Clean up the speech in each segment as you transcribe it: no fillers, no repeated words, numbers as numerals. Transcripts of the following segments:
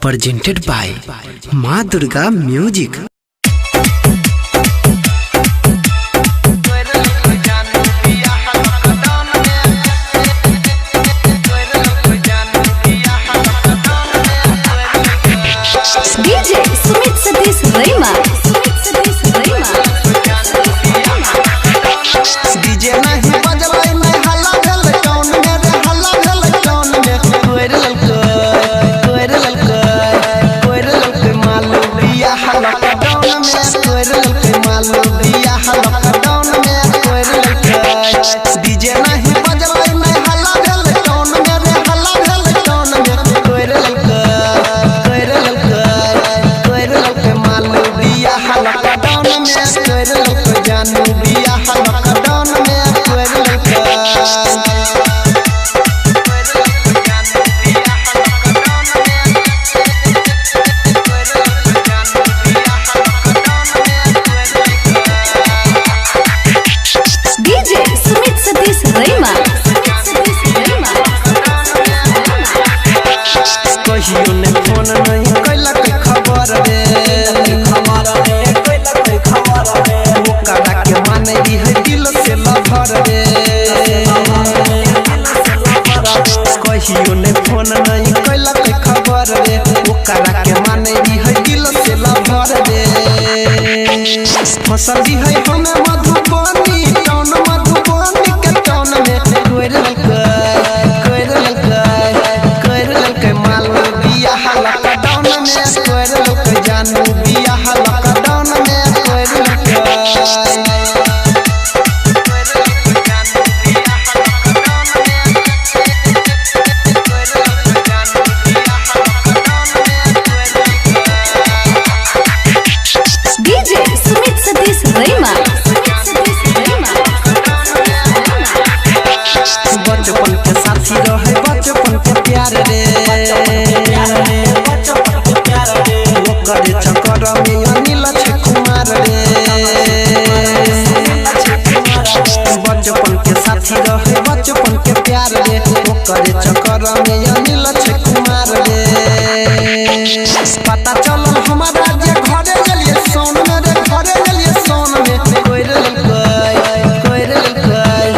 Presented by Maa Durga music. DJ Sumit Satish Raima. Sumit Satish Raima. DJ नहीं बजलै नहीं हल्ला भेल town में रे हल्ला भेल टाउन में कोइर ललकै कोइर ललकै कोइर ललकै मालू बिया लॉकडाउन में कोइर ललकै मालू बिया लॉकडाउन में कोइर ललकै डीजे नहीं बजलै नहीं हल्ला भेल टाउन में रे हल्ला भेल टाउन में कोइर ललकै कोइर ललकै कोइर ललकै मालू बिया लॉकडाउन में कोइर ललकै जानू बिया लॉकडाउन में coir ललकै। DJ Sumit Satish Raima. Sumit Satish Raima. कहियो ने फोन नहीं कैलक खबर रे ओकरा के माने ई है दिल से लभर रे कहियो ने फोन नहीं कैलक खबर रे ओकरा के माने ई है दिल से लभर रे फसल दी है हमें मधुबनी टाउन मधुबनी के टाउन में कोइर ललकै कोइर ललकै कोइर ललकै मालू बिया लॉकडाउन में कोइर ललकै जानू बिया लॉकडाउन में coir ललकै। DJ Sumit Satish Raima. Sumit Satish Raima. बचपन के साथी रहे बचपन के प्यार रे ओकर चक्कर में अनिल छै कुमार रे बचपन के साथी रहे बचपन के प्यार रे ओकर चक्कर में अनिल छै कुमार रे पता चलल हमारा जे घरे गेलिए सोन में रे घरे गेलिए सोन में कोइर ललकै कोइर ललकै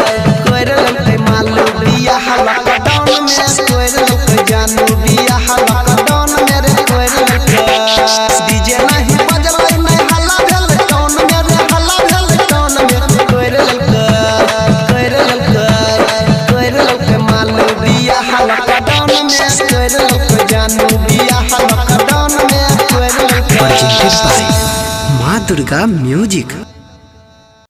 कोइर ललकै मालू बिया लॉकडाउन में कोइर ललकै जानू बिया लॉकडाउन में रे कोइर ललकै डीजे नहीं बजलै नहीं हल्ला भेल टाउन में रे हल्ला भेल टाउन में कोइर ललकै कोइर ललकै कोइर ललकै मालू बिया लॉकडाउन में कोइर ललकै जानू बिया लॉकडाउन में coir ललकै। Presented by Maa Durga music.